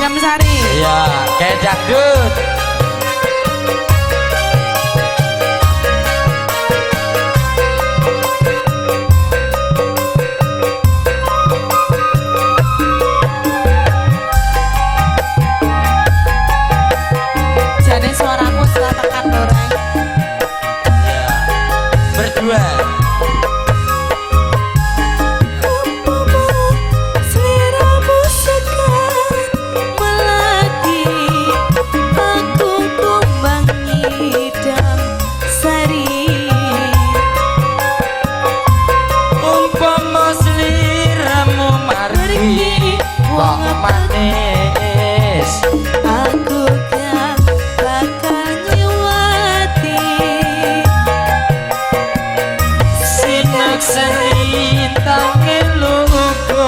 Tiramsari. Iya, kayak dangdut. Jane suaraku setelah tekan loreng. Iya. Berdua. Manis aku gak bakal nyewati sinak serintange lugu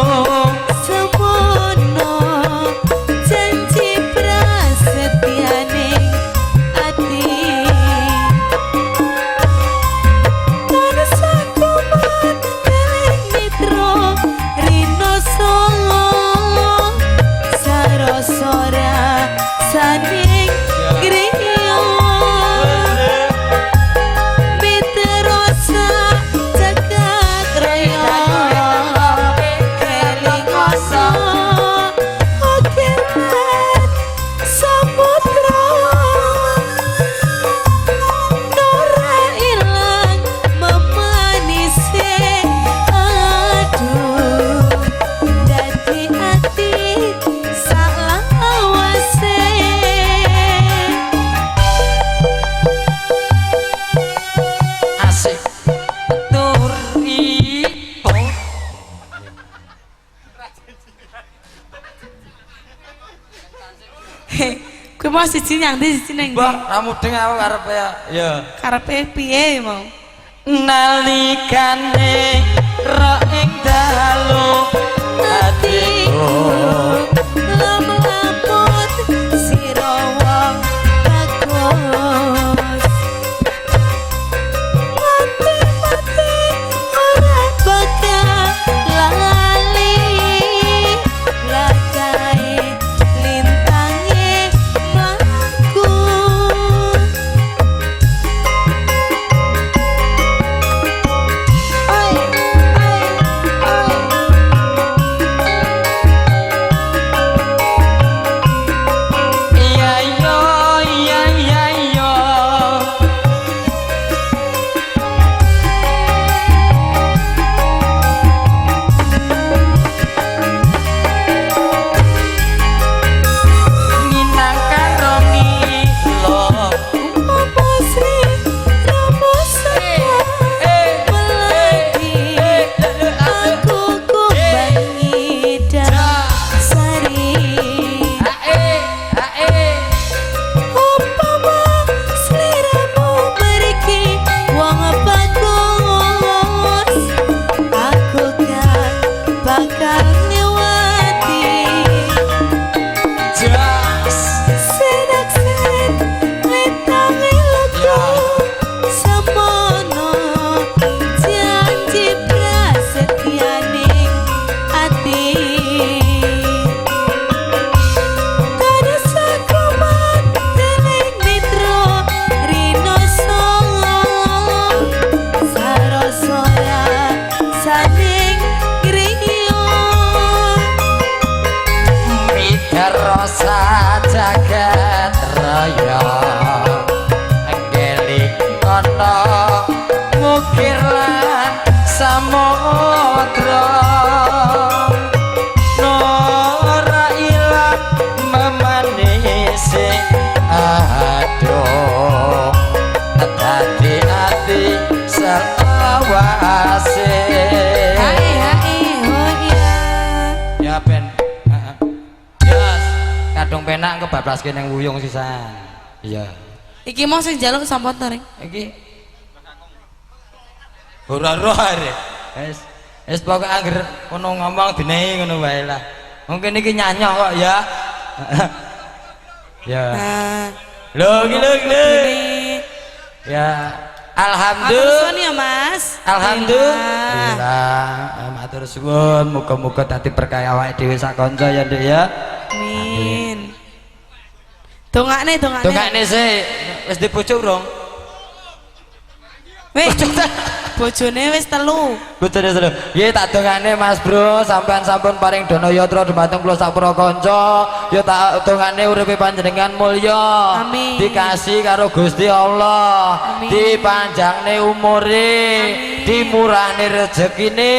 semono janji prasetyane ati tansah kumat eling mitra rino songo sora saning griya mitra jagat raya keling asa okelan samudra ora ilang memanise aduh dadi ati salawase. Asik turi Kowe mau siji nyang ndi siji nang ndi? Mbah, ra mudeng aku karepe ya. Ya. Karepe piye mau? Nalikane ra ing dalu atiku lamaput sira wong bagus mati-mati ora bakal lali lakae lintange mlaku. Oi, oi, oi. Iya yo iya iya yo. Nginang karo ngilo. Apa sri ramu melati aku kumbang ngidam sari umpama sliramu mriki wong bagus aku gak bakal nyewati Jas. senak sen lintange lugu semono janji prasetyaning ati tansah kumat eling mitra rino songo sarasora saning griya Midar rasa jagat raya anggeling ana mukir lan samudra ora ilang memanise aduh dadi ati selawase. Hae hae oh iya. Ya ben. Heeh. Yes, kadung penak kebablaske ning wuyung sisan. Iya. Iki mau sing njaluk sapa to, Ring? Iki ora roh arek. Wis, wis pokoke angger kono ngomong dinehi ngono wae lah. Mungkin iki nyanyo kok ya. Ya. Nah, Lho iki lho iki lho. ini. Ya, Matur suwun alhamdulillah. ya, Mas. Alhamdulillah. Matur suwun, muga-muga dadi berkah awake dhewe sak kanca ya, Nduk ya. Amin. Dongakne, dongakne. Dongakne sik. Wis di bojo urung? Wis. Bojone wis 3. Bojone 3. Nggih tak dongakne Mas Bro, sampean sampun paring dana yatra dumateng kula sapura kanca. Ya tak dongakne uripe panjenengan mulya. Amin. Dikasih karo Gusti Allah. Amin. Dipanjangne umure, dimurahne rezekine.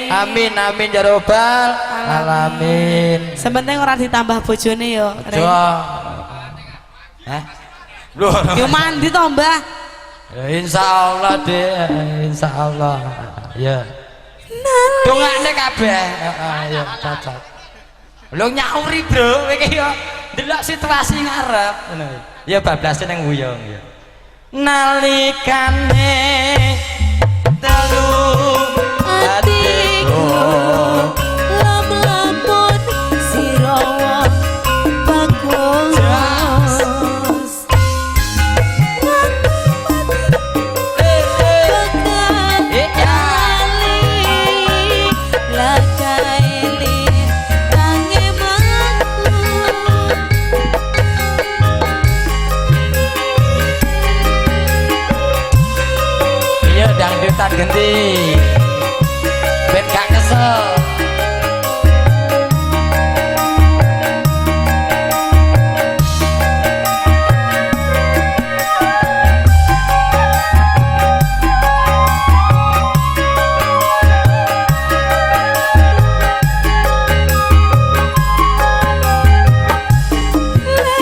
Amin amin ya robbal alamin. Sementing ora ditambah bojone ya. Aja. Hah? Lho. Yo mandi to, Mbah. Insyaallah deh, insyaallah. Ya. Dongakne kabeh. Heeh, ya cocok. Lho nyauri, Bro, iki yo ndelok situasi ngarep ngono. Ya bablase nang wuyung ya. Nalikane telu atiku lam-lamun sira bagus. Dangdutan genti ben gak kesel.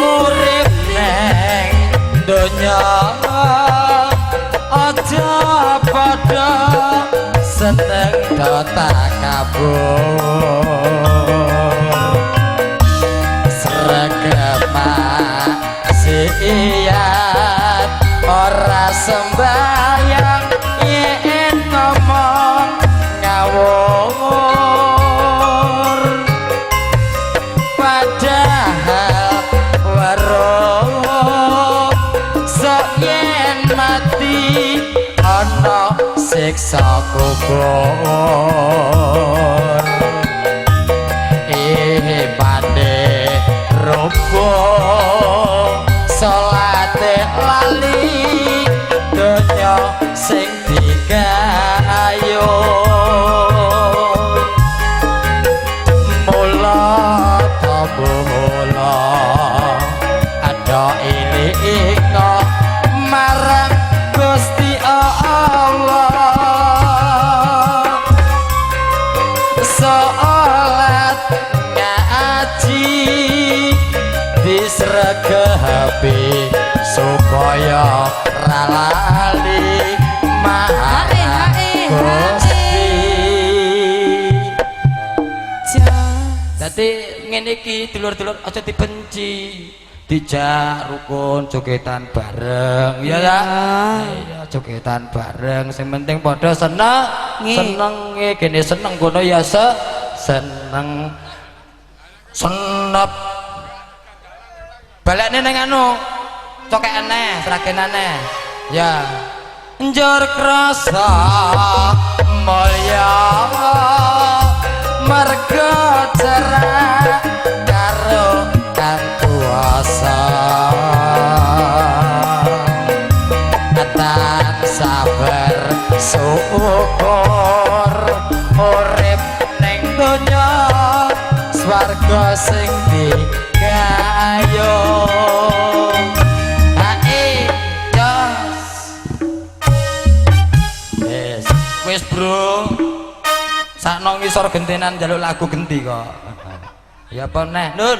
Urip neng donya aja padha seneng do takabur sregep maksiat ora sembahyang yen ngomong ngawur padahal weruh sok yen mati ana siksa kubur. Imane robo salate lali donya sing digayo mula tamula ada ilinga marang Gusti Allah. Salat ngaji disregepi supaya ra lali marang Gusti. Dadi ngene iki dulur-dulur aja dibenci, dijak rukun jogetan bareng ya ta. Iya jogetan bareng sing penting padha seneng senenge kene seneng kono ya seneng senep balekne ning anu cokek eneh sragen aneh ya njur krasa mulya mergo cerak karo kang kuasa tansah bersyukur urip ning donya swarga sing digayo. Hae jos wis wis bro sakno ngisor gentenan njaluk lagu genti kok. Ya apa neh Nun.